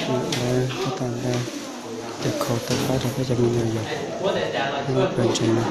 Lawv tab tom nqa cov khau tau pab rau peb cov me nyuam yos nyob pawg ntseeg no.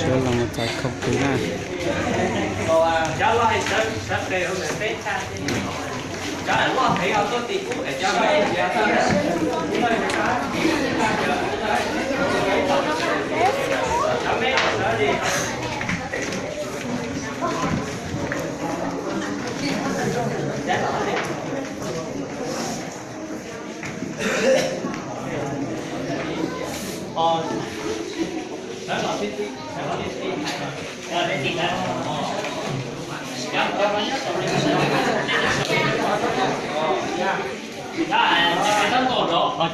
Sawv los mus txais khau pwg na.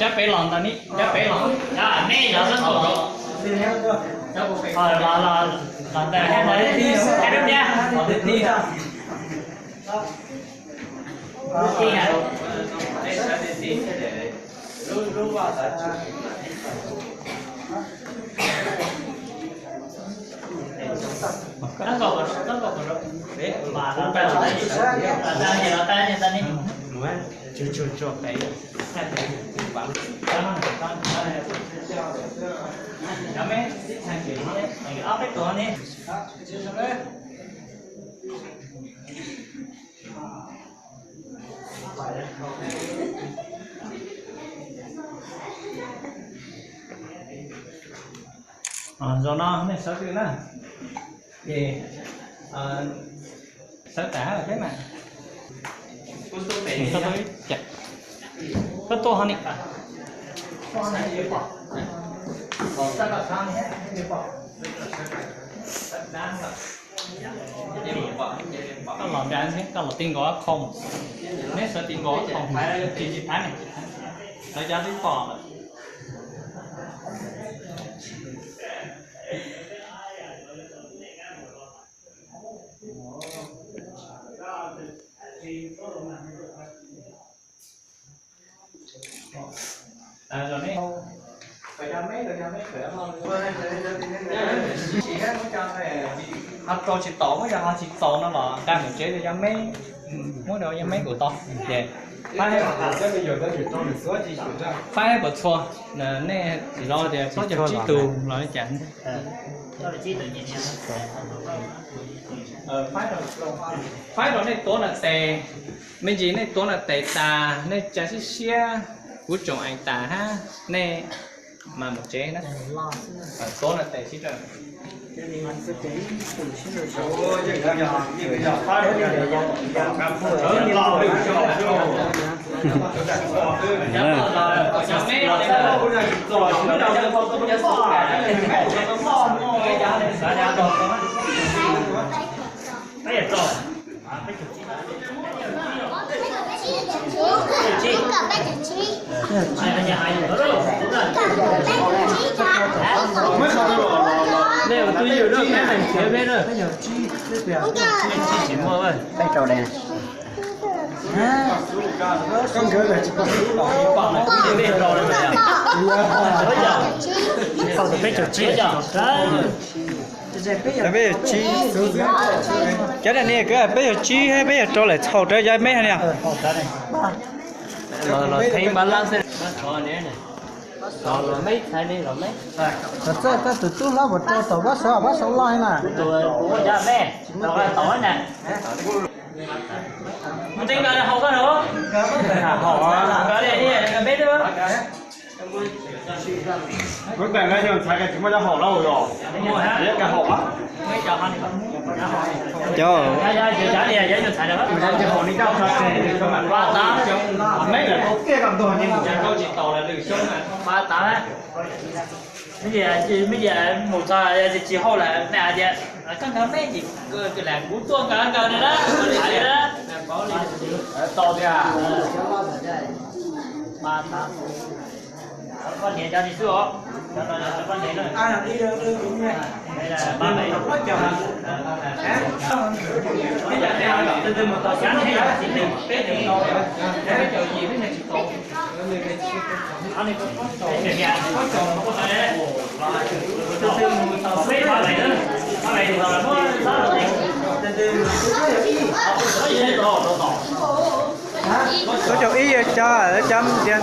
Cab pem los ntawm ni, cab pem los. Los ntawm, los ntawm, los ntawm, los ntawm, los ntawm. Zaum no nej sawv twg na? Ces sawv tas thiab mas. Koj tuaj ho ni. Koj los nrad thiab koj los ti nkaus ob qho. Neb sawv ti nkaus ob qho, tsis tsis thab ne, lawv cov twb pom lawm. Ho rau tsis tau muab yog ho tsis txaus no los nqa mus tsev rau cov meb, muab rau cov meb kuj tau. Ces faib, faib puas txhua, nej tsis zov tias plaub caug tsib tug los li cas. Faib rau nej tuav nram tes, me ntsis nej tuav nram tes tas nej tsa siab siab, kuv tsoom ees tas hab nej mas mus tsev na. Tuav nram tes sib rau. Nej ua twj ywm rau peb leeg khiav peb na. Peb rau de. Koj nkawd lawm tsis pom xub los. Peb caug tsib. Peb caug tsib. Cov dab niag kawg peb caug tsib, peb caug rau lawm txhaum rau cov me hais li. Txawj txawj tus tub hlob puas rau tom Vab Saub, Vab Saub loj na. Mus teeb nkawd haum koj na. Nkawd li nkawd peb twb. Kuv teem no yog ntxhais tsis muaj cov haum lauj yog. Yog ka haum a. Cov, cov haum li cov ntxhais na. Meb lawm tau tiag koj ntuag ni mus. Meb tias mus txog tsis haum lawm, mej hais tias koj nkawd meb ces lam kuv tuaj nkawd nkawd na, hais li na. Tau tiag. Poj niam cov ni xwb os. Cov no cov poj niam na. Koj caum ib cov, cov tias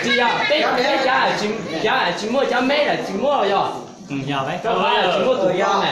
Tsis yog, peb, peb cov, cov tsis muaj cov meb lawm tsis muaj yog. Tsis muaj tus yog na.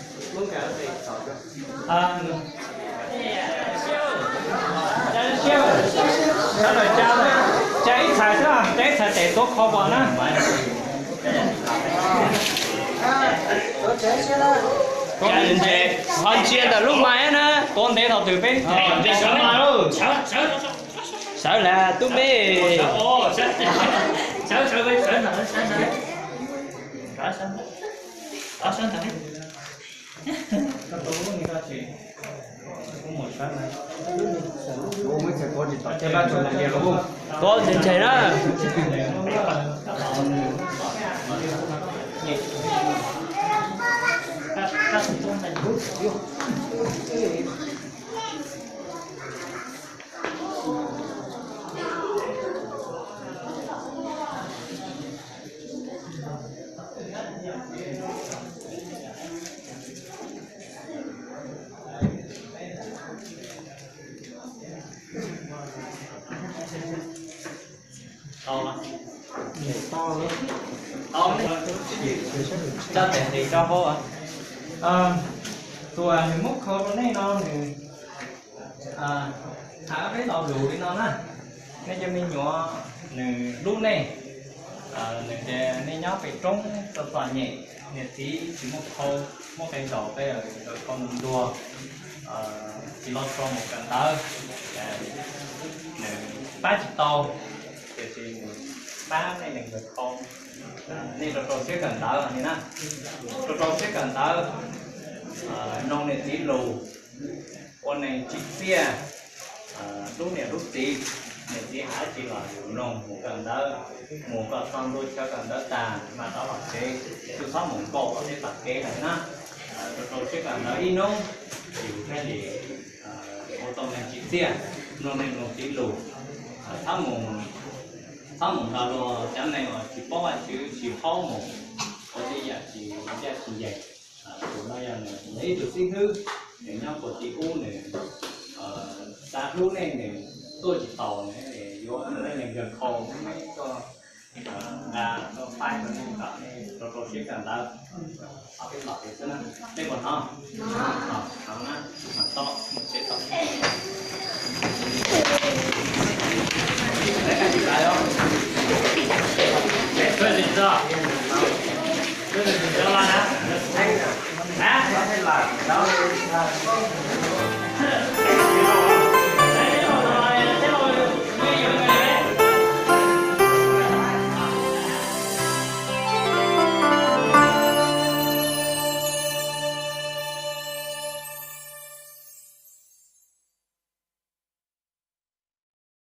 Sawv daws, ca ib txhais xwb, ca ib txhais tes tuav qhov pom na. Ho ntsia ntawm lub mais na, tuav ntev thaum twg peb sawv las tub me. Tuav ntse ntse na. Tus nws muab kho rau nej no nws hais peb lo lus li no na. Nej cov me nyuam, nws hlub nej, nws tias nej nyob pem roob txom txom nyem, niam txiv tsis muaj khau, muab qe ntaus peb nkawd khau ntuag, tsis los tso mus kawm ntawv, nws pab tsis tau, tiam sis nws pab nej nkawd khau. Nej rau rau siab kawm ntawv li na, rau rau siab kawm ntawv, mloog niam txiv lus, ua neeg tsim txiaj, hlub niam hlub txiv. Niam txiv hais dab tsi los yus mloog, mus kawm ntawv, mus kom txog ntua chaw kawm ntawv tas mas rov los tsev, tsis txhob mus nkaum tej pas kev lawm na. Rau rau siab kawm ntawv ib hnub, yus thiaj li ua tau neeg tsim txiaj, mloog niam mloog txiv lus. Txhob mus, txhob mus nrog luag cov neeg uas tsis paub Vajtswv tsis haub mus ua tej yam tsis ncaj tsis ncees. Tus no yog nws ib tug xib hwb, nws nyob puag tim ub, nws xav hlub nej, nws tuaj tsis taus, nws yuav nej leej nkawg khau, nej tuaj nqa tuaj faib rau nej kom nej rau rau siab kawm ntawv. Ob peb los pem xwb na, nej puas hnov? Hnov na, mam tau mus tsev tau.